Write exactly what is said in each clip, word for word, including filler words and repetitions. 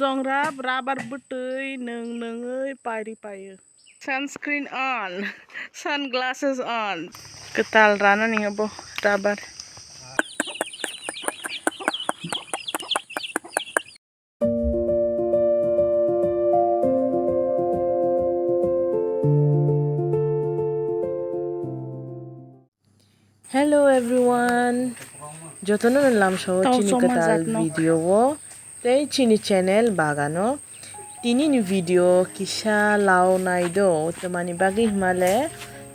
Jongrap rubber bwtwi nwng nwngwi pairi paio. Sunscreen on, sunglasses on. Kwtal rana ni abo rubber. Hello everyone, jotono no lamsao chini kwtal video o tei chini channel bagano. Tini ni video kisa lao nai do, tamani bagwi himale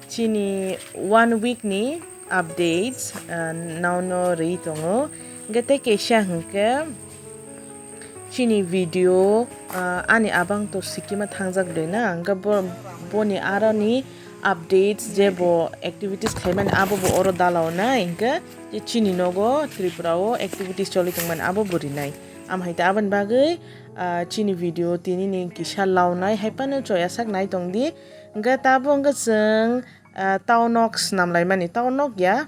chini one week ni updates, uh, nauno ri tongo. Hingke tei kisa hingke chini video, uh, ani abang to sikima thangjak doi na, hingke bo, boni aro ni updates je bo activities khaimani abo bo oro dalao nai, hingke je chini nogo Tripura o activities choli tongmani abo bo rinai. Am hai ta aboni bagwi, ah, chini video tini ni kisa launai hai phano choya sak nai tong di. Hingke tabo hingke chwng, ah, tau nok snam lai mani, tau nok ya,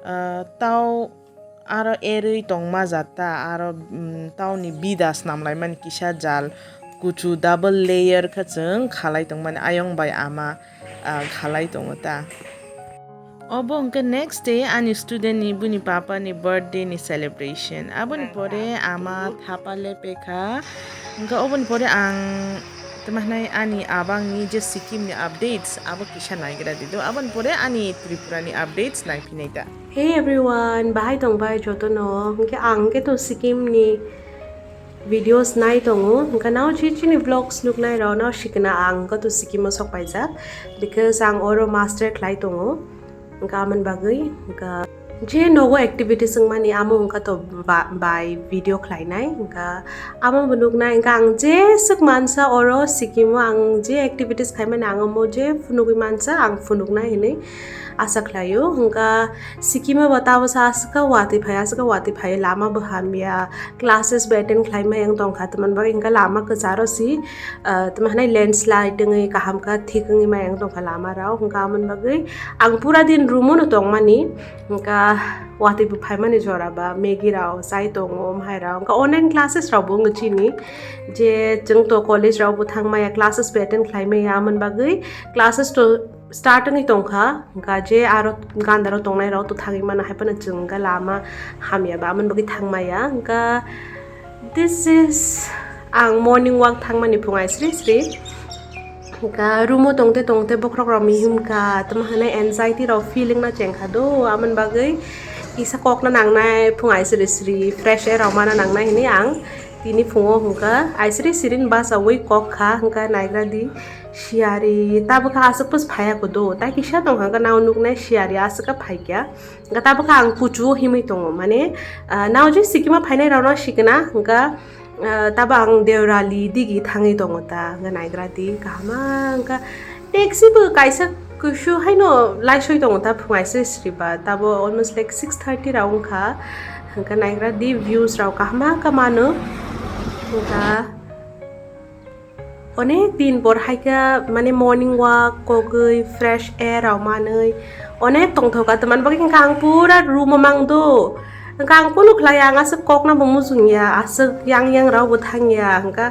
ah, tau aro erwi tongma jat ta, aro, mm, tau ni bida snam lai mani kisa jal kuchu double layer khe chwng khalai tong mani ayang bai ama, ah, khalai tongo ta. Obo hwnkhe next day ani student ni bini papa ni birthday ni celebration. Aboni pore ama thapa lepe kha. Hwnkhe oboni pore ang tamo hwnai ani abang ni je Sikkim ni updates abo kisa naigra di do. Aboni pore ani Tripura ni updates naiphinai ta. Hey everyone, bahai tong bai jotono. Hwnkhe ang khe to Sikkim ni videos nai tongo. Hwnkhe nao chi chini vlogs nuknai rao nao sikna ang khe to Sikkim o sok paijak. Because ang oro master khlai tongo. Hwnkha amoni bagwi, hwnkha je nogo activities wngmani amo wngkha to ba-, bai video khlainai, hwnkha amo bo nuknai, hwnkha ang jeswk mansa oro Sikkim o ang je activities khaimani ang omo je phunugwi mansa ang phunuknai hinwi asa khlaio, hwnkha Sikkim o bo tabuksa aswk watwi phai, aswk watwi phai lama bo hamya, classes bo attend khlaimai ang tongkha, tamoni bagwi hwnkha lama kwcharo si, ah, tamo hwnai landslide wngwi kaham kha thik wngwi mai ang tongkha lama rok, hwnkha amoni bagwi ang pura din room o no tongmani, hwnkha watwi bo phaimani jora ba Maggie rok chai tongo, omhai rok, hwnkha online classes rok bo wngwi chini je chwng to college rok bo thangmaya, classes bo attend khlaimaya, amoni bagwi classes to start wngwi tongkha, hwnkha je aro gandaro tongnai rok to thangwi mano, hai phano chwng hwnkha lama hamya ba, amoni bagwi thangmaya, hwnkha this is ang morning walk thangmani phung ai sri sri, hwnkha room o tongte tongte bokhorok rok mihim kha, tamo hwnwi anxiety rok feeling na chengkha do, amoni bagwi kisa kokna nangnai phung ai sri sri fresh air rok mana nangnai hinwi ang tini phungo hwnkha ai sri sri ni bachawi kok kha, hwnkha naigra di. Siyari tabukha aswk pus phaiya kudu, tai kisa tongkha hwnkha nao nuknai siyari aswk kha phaikya, hwnkha tabukha ang kuchuo himwi tongo, mane, ah, nao je Sikkim o phainai rokno sikna hwnkha, ah, tabo ang Deorali digi thangwi tongo ta, hwnkha naigra di kahama, hwnkha taxi bo kaisa kusu haino laisoi tongo ta phung aisri sriba, tabo almost like six thirty rok wngkha, hwnkha naigra di views rok kahama kha mano, hwnkha. Onek din por hai khe mane morning walk kogwi fresh air rok manwi onek tongthok kha, tamni bagwi hwnkha ang pura room o mang do, hwnkha ang kunu khlai ya, ang aswk kokna bo muchung ya, aswk yang yang rok bo thang ya, hwnkha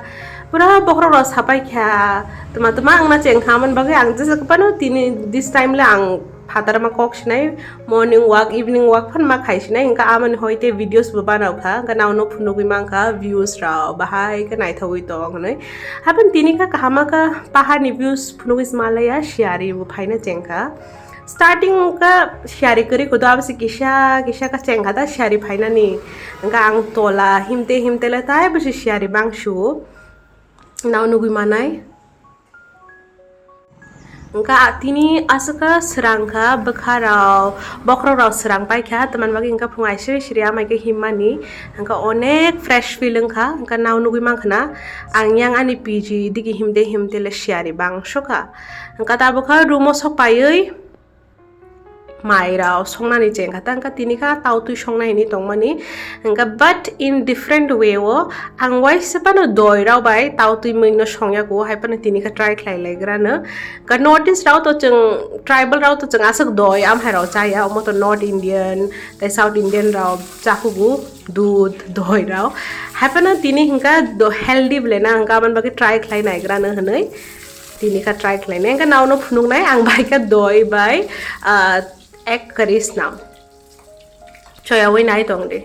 pura bokhorok rok sapai kha, tma tma wngna cheng kha, amoni bagwi ang jesa phano tini this time le ang phatar ma kok sinai. Morning walk, evening walk phan ma khai sinai, hwnkha amoni hoi tei videos bo banao kha, hwnkha nao no phunugwi mankha views rok bahai khe naithogwi tong hinwi. Haphano tini kha kaham kha pahar ni views phunugwi se malaya, siyari bo phaina chengkha. Starting kha siyari kwrwi kudu abo se kisa kisa kha chengkha da siyari phainani, hwnkha ang tola himte himte le tai bo se siyari bangsu nao nugwi manai. Hwnkha tini aswk kha swrang kha, bwkha rok, bokhorok rok swrang pai kha, tamni bagwi hwnkha phung aisri sri amai khe himmani, hwnkha onek fresh feel wngkha, hwnkha nao nugwi mankha na, ang yang ani P G digi himte himte le siyari bangso kha, hwnkha tabukha room o sok paiwi. mai rao songnani chengkha ta, wngkha tini kha tautwi songnai hinwi tongmani. Wngkha but in different way o, ang waisa phano doi rao bai tautwi mui no songya kho, hai phano tini kha try khlai lai gra no. Ka North East rao to chwng tribal rao to chwng aswk doi amhai rao chaya, omo to North Indian tei South Indian rao chakugo dudh doi rao. Hai phano tini hwnkha do healthy bole na hwnkha, aboni bagwi try khlai nai gra no hwnwi tini kha try khlai nai. Hwnkha nauno phunuk nai ang bai kha doi bai, ah, egg curry snam. Choyawi nai tong di.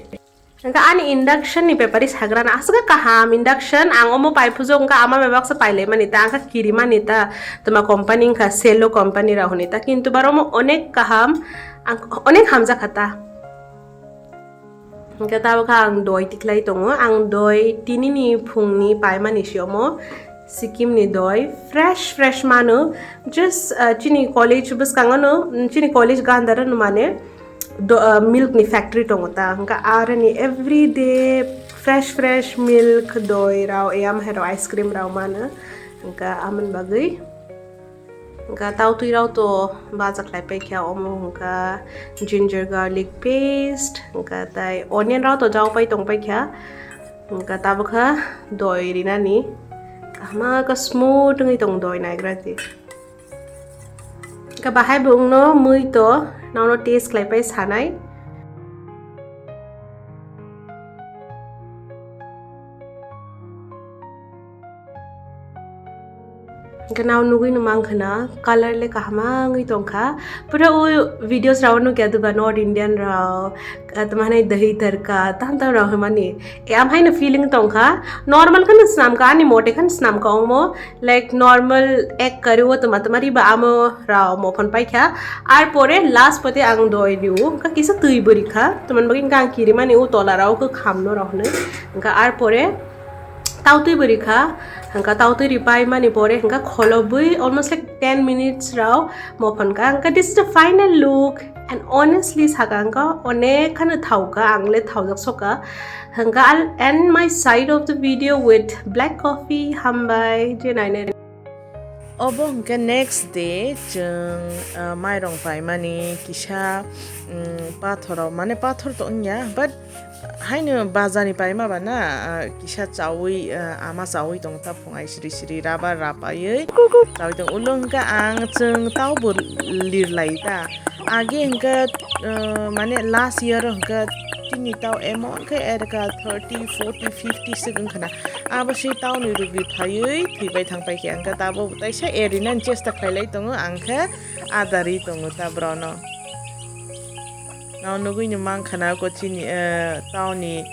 Hwnkha ani induction ni bepari sagrana aswk kaham induction, ang omo pai phujok hwnkha ama bai baksa pailai mani ta, hwnkha kiri mani ta, tuma company wngkha Cello company rao hwnwi ta, kintu bar omo onek kaham, ang onek hamjak kha ta. Hwnkha tabukha ang doi tikhlai tongo, ang doi tini ni phung ni paimani si omo. Sikkim ni doi fresh fresh mano, just, uh, chini college bwskango no, mm, chini college gandaro no mane do, uh, milk ni factory tongo ta, hwnkha aroni everyday fresh fresh milk doi rao, eyam hai rao ice cream rao mano, hwnkha amoni bagwi hwnkha tautwi rao to baja khlai paikha, omo hwnkha ginger garlic paste, hwnkha tai onion rao to jao pai tong paikha. Hwnkha tabukha doi rinani. Kahma khe smooth wngwi tong doi naigra di. Hwnkha bahai bo wngno mui to, nono taste khlai pai sanai. Hwnkhe nao nugui no mankha na, color le kaham wngwi tongkha. Pura o videos rao nukya duba North Indian rao, ah, tamo hanai dahi tarka, tam tam rao hwnmani. E, am haino feeling tongkha. Normal kheno snamkha, ani mote kheno snamkha omo. Like normal egg curry o tama tama riba amo rao mophon paikha. Ar pore last pote ang doi riu, hwnkha kisa twi bo rikha. Tamoni bagwi hwnkha ang kirimani o tola rao khe khamno rao hwnwi. Hwnkha ar pore tautwi bo rikha, hwnkha tautwi ripai mani pore hwnkha kholobwi almost like ten minutes rao mophon kha. Hwnkha this is the final look and honestly saka hwnkha onek kheno thaukha, ang le thaujak soka. Hwnkha I'll end my side of the video with black coffee, hambai, je nainai. Obo hwnkhe next day chwng, ah, mairong paimani kisa, mm, pathoro, mane pathor to wngya, but haino bazani paima ba na, ah, kisa chaui, ah, ama chaui tong ta phungai sri sri rubber rapaiwi chaui tong ulo hwnkhe ang chwng taubo lirlai ta. Age hwnkhe, ah, mane last year hwnkhe chini tau amount khe erka thirty, forty, fifty swk wngkha na. Abo se tauni rugwi phaiwi thwibai thang paikha, hwnkhe tabuk taisa erinani chesta khlailai tongo, ang khe adarwi tongo ta borokno. Nao nugui ni mankha na ko chini, eh, tauni,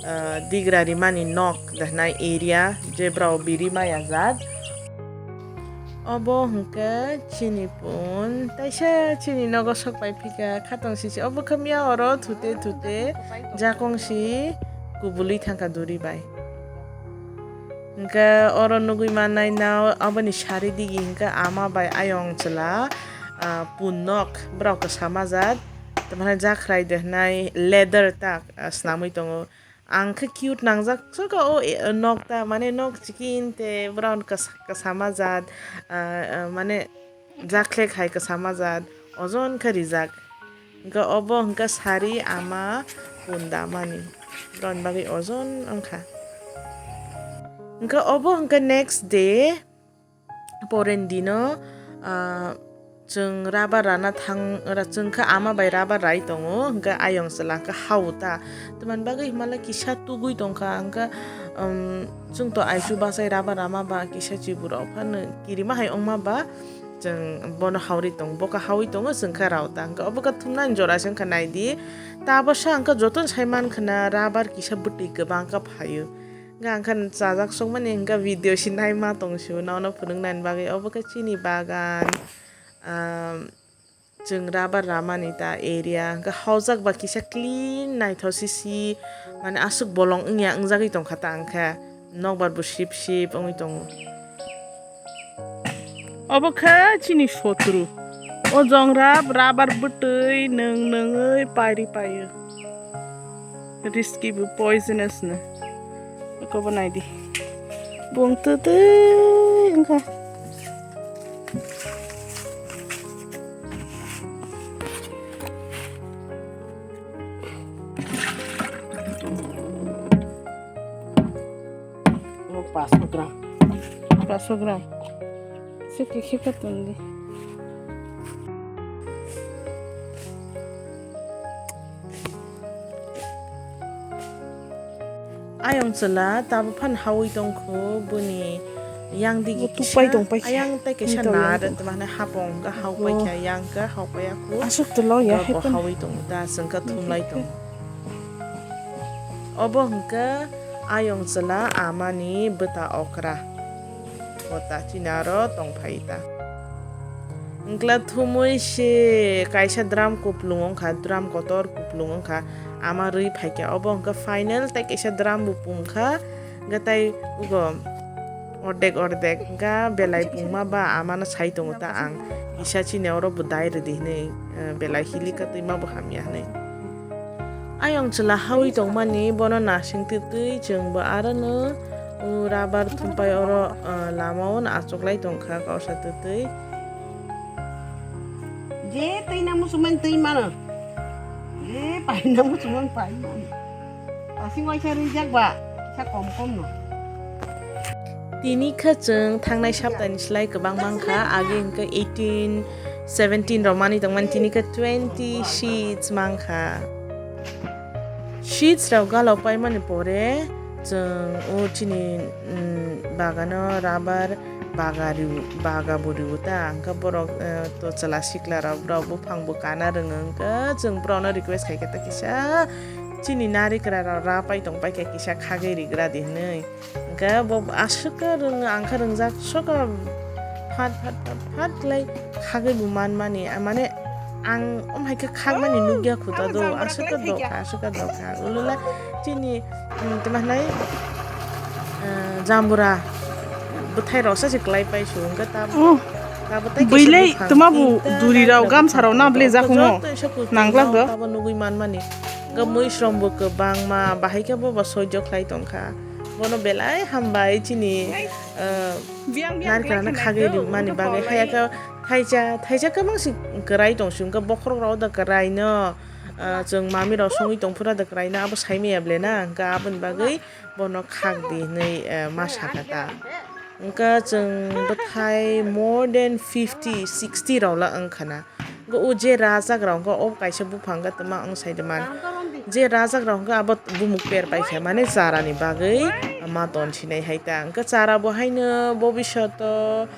eh, digra rimani nok dahnai area je borok biri maya jat. Obo hwnkhe chini pun, taisa chini nogo sok pai phika, khatong sisi obo khe miya oro thute thute jakong si kubului thangkha duri bai. Hwnkhe oro nugui mannai na aboni sari digi hwnkhe ama bai ayong chwla, ah, pun nok borok kwsa majat, tamo hwnai jakhrai de hwnai leather ta, ah, swnamwi tongo. Ang khe cute nangjak soka o, e, nok ta, mane nok chikin te brown kasa-, kasama jat, ah, ah, mane jakhlek hai kasama jat, ojon khe rijak. Hwnkhe obo hwnkhe sari ama punda mani, brown bagwi ojon wngkha. Hwnkhe obo hwnkhe next day, Poren dino, ah, chwng rubber rana thang, ra-, chwng khe ama bai rubber rai tongo, hwnkhe ayong chwla khe hao ta. Tamoni bagwi himala kisa tugui tongkha, hwnkhe, um, chwng to aichu bachai rubber rama ba kisa chibu rok phano kirima hai wngma ba chwng bono hauri tongo, boka haui tongo, chwng khe rao ta. Hwnkhe obo khe thumnani jora se wngkha naidi. Tabasa hwnkhe jotono sai mankha na rubber kisa bwtwi kwbang khe phaio. Hwnkhe ang khe chajak sokmani hwnkhe video se naima tong sio, nono phunuknani bagwi. Obo khe chini bagan, um, chwng rubber ramani ta area. Hwnkhe hojak ba kisa clean naithok sisi, mane aswk bolong wngya wngjagwi tongkha ta ang khe. Nokbar bo sip sip wngwi tongo. Obo khe chini sotru. O jongra rubber bwtwi nwng nwngwi pairi paio. Risky bo poisonous no. Okobo naidi. Bung twtwi wngkha. Sogram. Seke khe ka tong di. Ayong chwla tabuk phan hawi tongkho boni yang digi. Bo tupai kisa tong pai khe. Ayang tei kaisa nar tong mane hapong ga hau pai khe yang ga hau pai aku. Aswk tolo ya. Bo hawi tong ta sengka thumlai tong. Obo hwnkhe ayong chwla amani bwta okra. Bota chini aro tongphai ta. Wngkla thumui se kaisa drum kuplung wngkha, drum kotor kuplung wngkha, ama rwi phaikha. Obo hwnkhe final tei kaisa drum bo pungkha, hwnkhe tei ugo ordek ordek wngkha, belai pungma ba amano sai tongo ta ang, kisa chini oro bo dai rwdi hwnwi, eh, belai hilikha twima bo hamya hwnwi. Ayong chwla hawi tongmani bono nasing twtwi chwngbo arono, o, rubber thumpai oro, o, lamao no achuklai tongkha kausa twtwi. Je twi nang muchungmani twi mano. Je pai nang muchungmani pai mano. Asing waisa rijak ba, sa kom kom no. Tini khe chwng thangnai saptani slai kwbang mankha, age hwnkhe eighteen, seventeen rok manwi tongmani, tini khe twenty sheets mankha. Sheets rok galok paimani pore chwng o chini, mm, bagano rubber baga riu, baga bo riu ta, hwnkhe borok, eh, to chwla sikla rok, borok buphang bo kana rwngwng, hwnkhe chwng borokno request khaikhe ta kisa chini narikra rok ra pai tong paikha kisa khagwi rigra di hwnwi. Hwnkhe bo aswk khe rwng, ang khe rwngjak sokha phat, phat, phat, phat lai khagwi bo manmani, mane ang omo hai khe khagmani nukya khuta do, aswk khe dokha, aswk khe dokha. Ulula chini, um, tma hnai, uh, jambura bwthai rok sa se klai pai su, hwnkhe ta, oh, ta bwthai kaisa builai buphang tma bu tinta duri rok, gamsa rok na ble jak joto hungo, joto isa kuchuk nanglak do. Tabo nugwi manmani. Hwnkhe mui srombo kwbangma, bahai khe bo bo soijo khlai tongkha. Bono belai hambai chini, eh, narikra no khagwi rimani bagwi. Haya khe thaisa, thaisa kwbang se kwrai tong si, hwnkhe bokhorok rok da kwrai no, eh, chwng mami rok songwi tong phuru da kwrai no, abo sai maya ble na, hwnkhe aboni bagwi bono khak di hwnwi, eh, ma sakha ta. Hwnkhe chwng bwthai more than fifty, sixty rok la wngkha na. Hwnkhe o je rajak rok hwnkhe o kaisa buphang hwnkhe tma wng sai de man. Je rajak rok hwnkhe abo bumuk per pai kha, mane chara ni bagwi ma ton sinai hai ta. Hwnkhe chara bo haino bobishoto,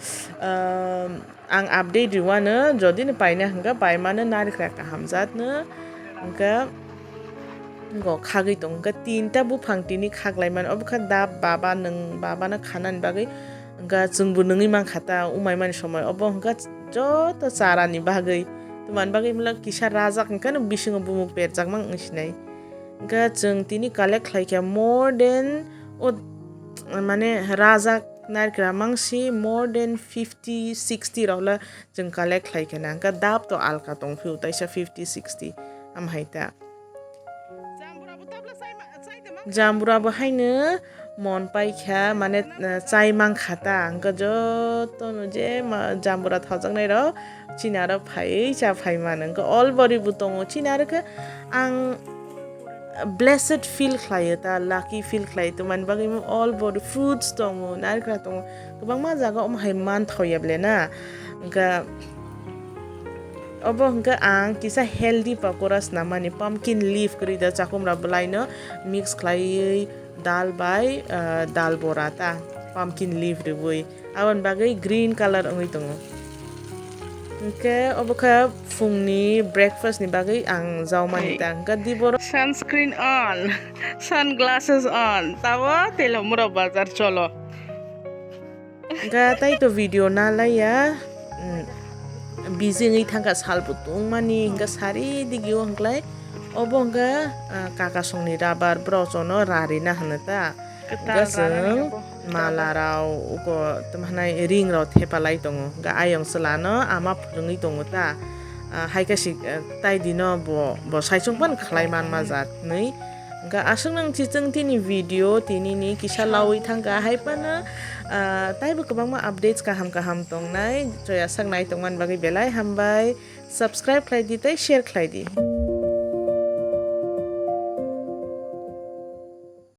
ah, ang update rwano, jodi no paina hwnkhe paimano narikra kaham jat no. Hwnkhe go khagwi tong, hwnkhe tinta buphang tini khaklai mano, obo khe da baba nwng baba no khanani bagwi. Hwnkhe chwngbo nungwi mankha ta, umai mani somoi obo hwnkhe joto chara ni bagwi, twmani bagwi mla kisa rajak hwnkhe no bisingo bumuk perjak mang wng sinai. Hwnkhe chwng tini collect khlai kha more than, o, mane rajak narikra mangsi more than fifty, sixty rok le chwng collect khlai kha na, hwnkhe dap to alka tong phio taisa fifty, sixty am hai ta. Jambura bo haino mon pai kha, mane, eh, chai mang kha ta, hwnkhe joto no je ma jambura thajaknai rok chini aro phaiwi cha phai mano, hwnkhe all body bo tongo chini aro khe ang blessed feel khlaio ta, lucky feel khlaio, twmani bagwi all body fruits tongo, narikra tongo, kwbangma jaga omo hai man thao ya ble na, hwnkhe obo hwnkhe ang kisa healthy pakora swnamani, pumpkin leaf kwrwi da chakhumra bwlaino mix khlaiwi dal bai, ah, dal bora ta pumpkin leaf rwui aboni bagwi green colour wngwi tongo. Hwnkhe obo khe phungni breakfast ni bagwi ang jaumani ta hwnkhe di borok. Sunscreen on, sunglasses on, tabo Telamura bazar cholo. Hwnkhe tei to video na laiya, mm, busy wngwi thangkha, sal bo tungmani, hwnkhe sari digi o hwnkhlai obo hwnkhe, ah, kaka songni rubber, borok jono rari na hwno ta. Hwnkhe chwng mala rok uko tamo hwnai ring rok thepalai tongo, hwnkhe ayong chwla no ama phwrwngwi tongo ta, ah, hai khe si, ah, tai dino bo, bo saichung phano khlai manma jat hinwi. Hwnkhe aswk nang chichwng tini video, tini ni kisa lawi thangkha, hai phano, ah, taibo kwbangma updates kaham kaham tongnai, choya sak nai tongmani bagwi belai hambai, subscribe khlai di tei share khlai di.